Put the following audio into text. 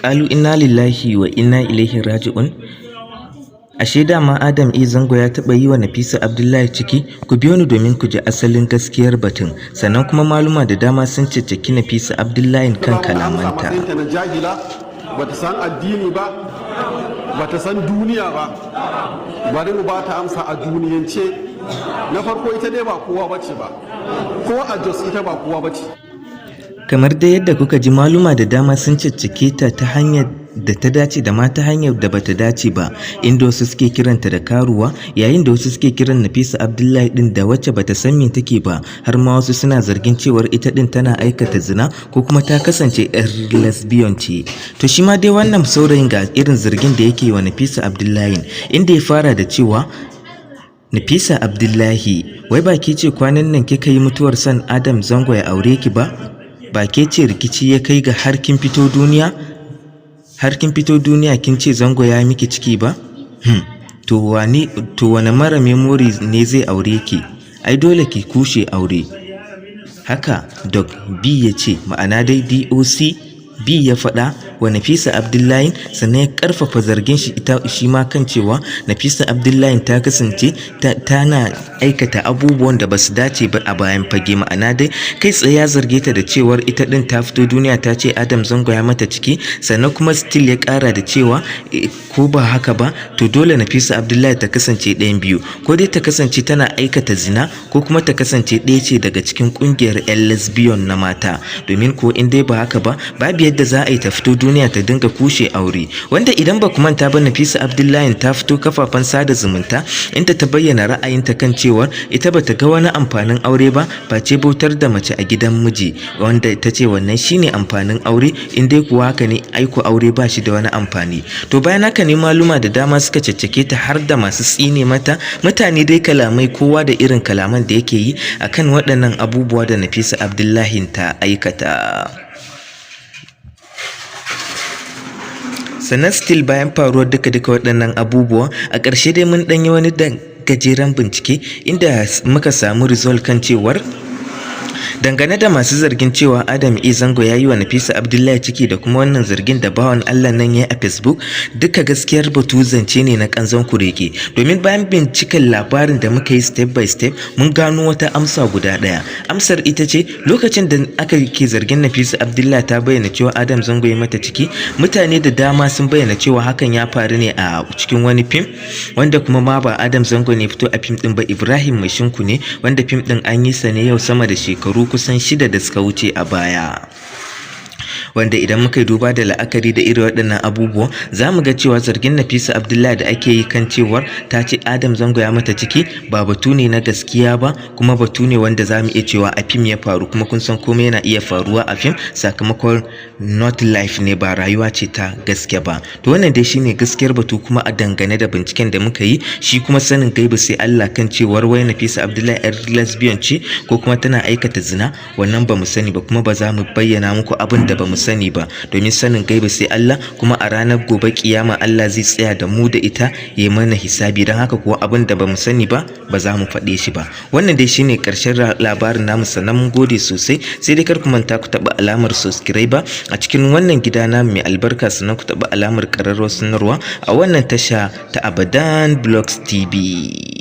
Ƙalu inna lillahi wa inna ilaihi raji'un. Ashe dama Adam A. Zango ya taɓa yi wa Nafisa Abdullahi ciki? Ku biyo ni domin ku ji asalin gaskiyar batun. Sannan kuma maluma da dama sun caccaki Nafisa Abdullahi kan kalamanta. Matsayinta na jahila, bata san addini ba, bata san duniya ba. Bari mu ba ta amsa a duniyance. Na farko, ita dai ba kowa bace ba. Ko a Jos ita ba kowa bace. Kamar dai yadda kuka ji, maluma da dama sun caccake ta ta hanyar da ta dace da ma ta hanyar da bata dace ba, inda wasu suke kiranta da karuwa, yayin da wasu suke kiran Nafisa Abdullahi din da wacce bata san me take ba, har ma wasu suna zargin cewar ita din tana aikata zina ko kuma ta kasance yar lesbian ce. To, shi ma dai wannan saurayin ga irin zargin da yake wa Nafisa Abdullahi, inda ya fara da cewa, "Nafisa Abdullahi, wai ba ke ce kwanan nan kika yi mutuwar son Adam Zango ya aure ki ba? Ba ke ce rikici ya kai ga har kin fito duniya kin ce Zango ya miki ciki ba? To wane mara memory ne zai aure ki? Ai dole ki kushe aure." Haka Doc B ya ce, ma'ana dai DOC B ya faɗa wa Nafisa Abdullahi. Sannan ya karfafa zargin shi ita shi ma kan cewa Nafisa Abdullahi ta kasance tana aikata abubuwan da ba su dace ba a bayan fage. Ma'ana dai kai tsaye ya zarge ta da cewar ita din ta fito duniya ta ce Adam Zango ya mata ciki. Sannan kuma still ya kara da cewa ko ba haka ba, to dole Nafisa Abdullahi ta kasance ɗayan biyu: ko dai ta kasance tana aikata zina, ko kuma ta kasance ɗaya ce daga cikin ƙungiyar 'yan lesbian na mata, domin ko in dai ba haka ba, babu yadda za a yi ta fito duniya ta dinga kushe aure. Wanda idan ba ku manta ba, Nafisa Abdullahi ta fito kafafen sada zumunta inda ta bayyana ra'ayinta kan cewar ita bata ga wani amfanin aure ba face bautar da mace a gidan miji, wanda ta ce wannan shine amfanin aure. In dai kuwa haka ne, aiko aure ba shi da wani amfani. To, bayan haka ne maluma da dama suka caccake ta, har da masu tsine mata. Mutane dai kalamai, kowa da irin kalaman da yake yi akan waɗannan abubuwa da Nafisa Abdullahi ta aikata. Sannan still bayan faruwar duka-duka waɗannan abubuwa, a ƙarshe dai mun ɗanyi wani da gajeren bincike inda muka samu result kan cewar dangane da masu zargin cewa Adam A Zango ya yi wa Nafisa Abdullahi ciki da kuma wannan zargin da bawan Allah nan ya yi a Facebook, duka gaskiyar batu zance ne na kanzon kurege. Domin bayan binciken labarin da muka yi step by step, mun gano wata amsa guda ɗaya. Amsar ita ce, lokacin da aka ke zargin Nafisa Abdullahi ta bayyana cewa Adam Zango ya mata ciki, mutane da dama sun bayyana cewa hakan ya faru ne a cikin wani fim, wanda kuma ma ba Adam Zango ne fito a fim din ba, Ibrahim Mashinku ne, wanda fim din an yi sa ne yau sama da shekaru kusan 6 da suka wuce a baya. Wanda idan muka yi duba da la'akari da irin waɗannan abubuwa, za mu ga cewa zargin Nafisa Abdullahi da ake yi kan cewar ta ce Adam Zango ya mata ciki ba batu ne na gaskiya ba, kuma batu ne wanda za mu iya cewa a fim ya faru. Kuma kun san komai yana iya faruwa a fim, sakamakon not life ne, ba rayuwa ce ta gaske ba. To, wannan dai shine gaskiyar batu kuma a dangane da binciken da muka yi. Shi kuma sanin gaibu sai Allah. Kan cewar wai Nafisa Abdullahi yar lesbian ce ko kuma tana aikata zina, wannan ba mu sani ba, kuma ba za mu bayyana muku abin da ba mu sani ba, domin sanin gaibu sai Allah. Kuma a ranar gobe kiyama Allah zai tsaya da mu da ita ya mana hisabi. Don haka kuwa abin da ba mu sani ba, ba za mu faɗe shi ba. Wannan dai shine ƙarshen labarin namu. Sannan mun gode sosai. Sai dai kar ku manta ku taɓa alamar subscribe a cikin wannan gida na mai albarka, sannan ku taɓa alamar ƙararrawar sanarwa a wannan tasha ta Abadan Blogs TV.